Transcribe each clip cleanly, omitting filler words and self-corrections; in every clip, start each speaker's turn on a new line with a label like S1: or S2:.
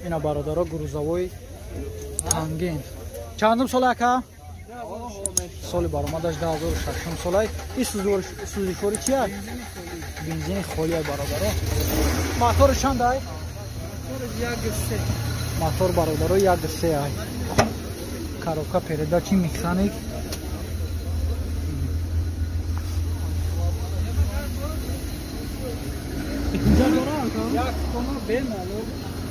S1: Ина бародаро грузовой танген. Чандум сол ака? Соли баромадаш 2006 солай. И сӯзишворӣ чи ай? Бензини холӣ ай бародаро. Мотори чанд ай? Мотор бародаро 1.3 ай. Коробка передачи механик.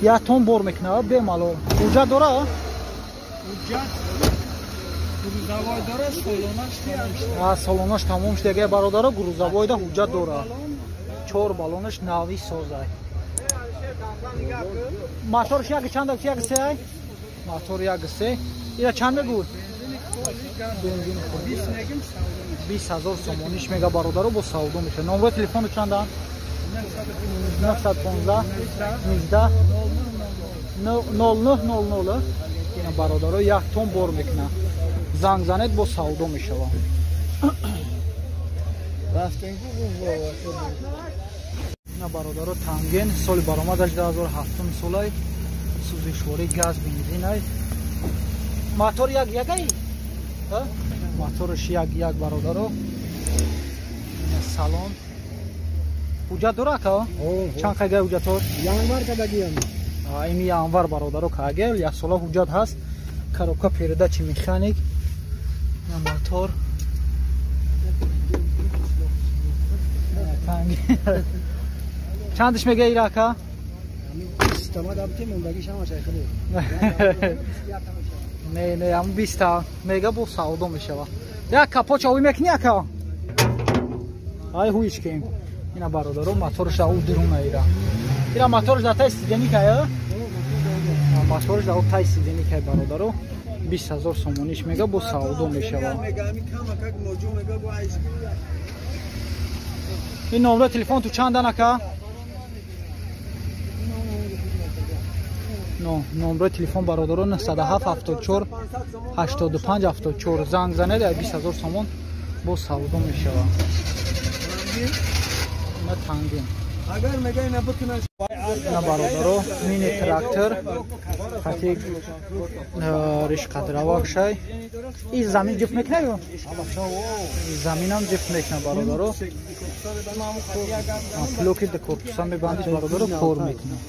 S1: Як тон бор мекунад бемалол. Ҳуҷҷат дора?
S2: Ҳуҷҷат грузовой дора, солонаш тамом шуда.
S1: Солонаш тамом шуда. Агар бародаро грузовойда ҳуҷҷат дора. 4 баллонаш нави созай. Моторш як чанд аст? 1.3 ай? Мотор 1.3. Ира чанд мегӯй? Бензин холӣ. 20,000 сомониш мега бародаро бо савдо мешавад. Номери телефону чанд? 915 19 09 00. Ина бародаро як тон бор мекунад. Занг занед бо савдо мешавад. Ина бародаро танген соли баромадаш 2007 солай. Сӯзишворӣ газ бензинай. Мотор як ягай? Моторш як як бародаро. Ина салон. Ҳуҷҷат дора ака? Чанд қайда ҳуҷҷатҳо?
S2: Январ кадагиям.
S1: Ими январ бародаро кагел, як сола ҳуҷҷат ҳаст. Коробка передачи механик. Ина мотор. Чандиш мега ира ака? Не, не, ам 20 мега бо савдо мешава. Як капоча ҳуй мекунӣ ака? Ай ҳуйш кем. Ина бародаро моторш ау дуруна ира. Ира моторш да тай сиденикая? Моторш да тай сиденикай бародаро. 20,000 сомониш мега бо савдо мешава. Ин номери телефон ту чандан ака? Номери телефон бародаро 907 74 85 74. Занг занед 20,000 сомон бо савдо мешава. На танген. На бародаро мини трактор хати ришқадравакшай. И замин ҷифт мекунад ё? Заминам ҷифт мекунад бародаро. Плоки д корпуса мебандиш бародаро кор мекунад.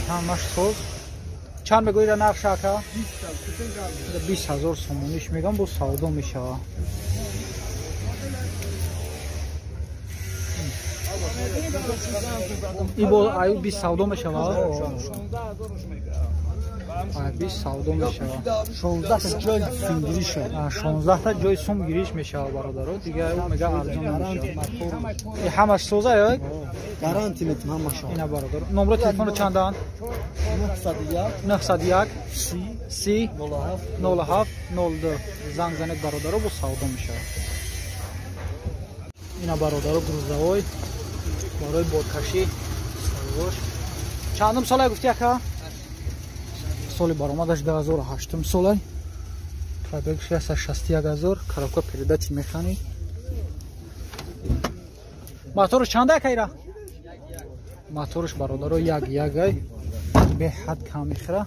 S1: Ҳамаш соз. Чанд мегӯед нархша ака? 20,000 сомониш мегам бо савдо мешавад. И бо аю 20 савдо мешавад? 20 савдо мешавад.
S2: 16 ҷой сумгириш.
S1: 16 та ҷой сумгириш мешавад бародаро. Дигар ӯ мега арзон намешавад. И ҳамаш соза ё?
S2: Гарантия метим ҳамаша.
S1: Ина бародаро. Номери телефону чанданд?
S2: 901
S1: 901
S2: 30
S1: 30 07 02. Занг занед бародаро бо савдо мешавад. Ина бародаро грузовой барои боркашӣ савдош. Чандум солай гуфти ака? Соли баромадаш 2008 солай. Пробег 661,000. Коробка передачи механик. Моторш чанда ака ира? Моторш бародаро як ягай. Беҳад кам мехӯра.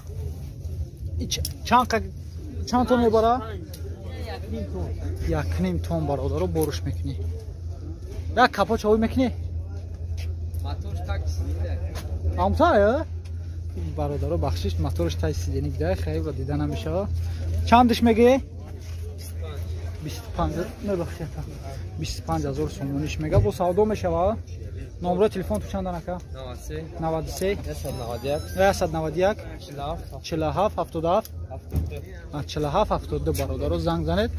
S1: Чанд тон мебара? 1.5 тон бародаро борш мекунӣ. Як капоч ҳавой мекунӣ? Амта, бародаро бахшиш моторш тай сиденик да хеле дида намешава. Чандиш мегӣ? 25 мебахшед. 25,000 сомониш мега бо савдо мешава. Номери телефон ту чандан ака? 93 191 191 47 77 47 72 бародаро занг занед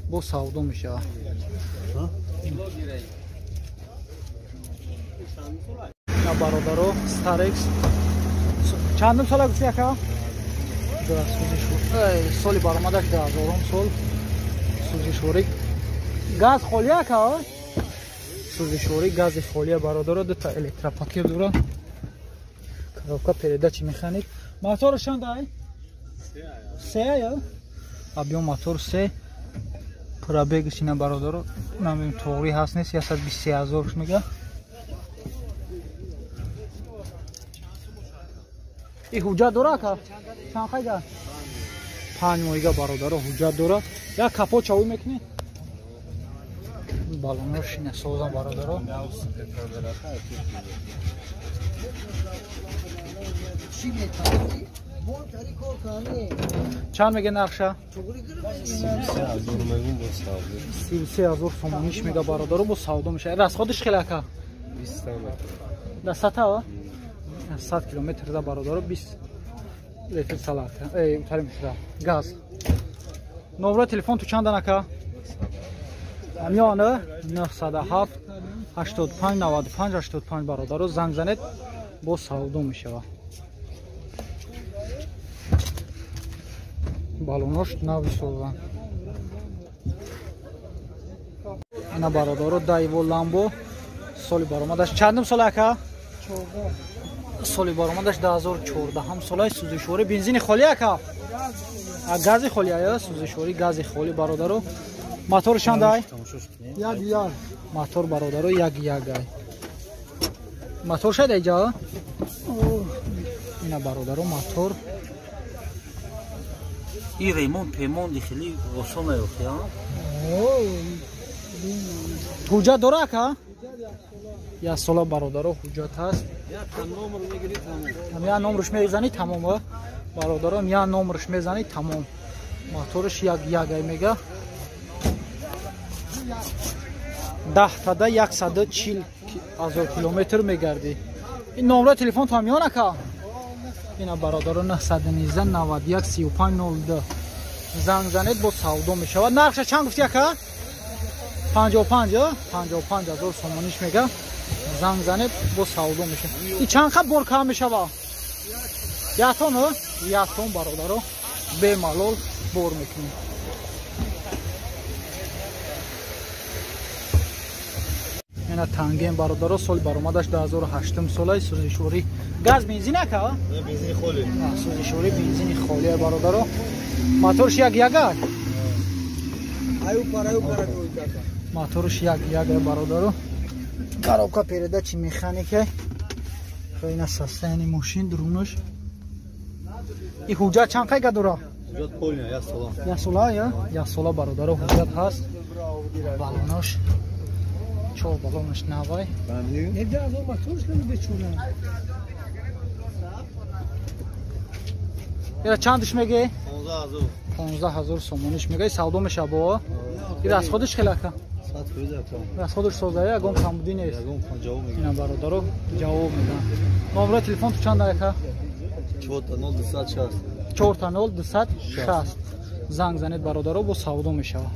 S1: бо савдо мешава. На бародаро Старекс чандум сола гуфти ака? Соли баромадаш 2000 сол. Сӯзишворӣ газ холӣ ака? Сӯзишворӣ гази холия бародаро. Дута электропакет дора. Коробка передачи механик. Моторш чанд ай? 3 ай? Объем мотор 3. Пробегш ина бародаро намедонам тоғри ҳаст нест 123,000 мега. И ҳуҷҷат дора ака? Чанд қайда? 5 моҳига бародаро ҳуҷҷат дора. Як капот чавӣ мекунӣ? Балоно шина созам бародаро. Чанд мега нархша? 33,000 сомониш мега бародаро бо савдо меша. Расходиш хеле ака? 20 сата? 100 километр да бародаро 20 литр салат. Эй, утари мешуда. Газ. Номро телефон ту чандан ака? Миёна 907 85 95 85 бародаро занг занед бо савдо мешава. Балонош нави созан. Ина бародаро Дайво Ламбо соли баромадаш чандум сол ака? 14. Соли баромадаш 2014 солаи сӯзишворӣ бензини холӣ ака? Гази холӣ ая сӯзишворӣ гази холӣ бародаро. Мотор чандай?
S2: Як як.
S1: Мотор бародаро як як ай. Мотор шайда иҷа? Ина бародаро мотор.
S3: И ремонт пемонди хеле осон меёфти, а?
S1: Ҳуҷҷат дора ака? Як сола бародаро ҳуҷҷат ҳаст. Як номрш мезанӣ тамом, бародаро, як номрш мезанӣ тамом. Моторш як як ай мега. 10 тада 140,000 километр мегардӣ. Ин номраи телефон ту ҳам ён ака? Ина бародаро 919 91 35 02 занг занед бо савдо мешавад. Нархша чанд гуфти ака? 55, 55,000 сомониш мега. Занг занед бо савдо мешавад. И чанд хаб бор кам мешава? Як тон, як тон бародаро бемалол бор мекунем. Ина танген бародаро соли баромадаш 2008 солаи сӯзишворӣ газ бензин ака?
S2: Бензини холӣ.
S1: Сӯзишворӣ бензини холӣ бародаро. Моторш як яга?
S2: Аю пара, аю пара.
S1: Моторш як яга бародаро. Коробка передачи механика. Ина состояние мошин дурунаш. И ҳуҷҷат чанд қайга дора?
S2: Ҳуҷҷат полная, як сола.
S1: Як сола, я? Як сола бародаро ҳуҷҷат ҳаст. Балонош чор балонаш навай. Ира чандиш меге?
S2: 15,000.
S1: 15,000 сомониш меге. Савдо меша бо? Ира расходиш хеле ака?
S2: 100% ака.
S1: Расходиш созая, ягон камбудӣ нест.
S2: Ягон ҷавоб мегирад.
S1: Ина бародаро ҷавоб медиҳанд. Номраи телефон ту чанд ака?
S2: 4 0 260.
S1: 4 0 260. Занг занед бародаро бо савдо мешава.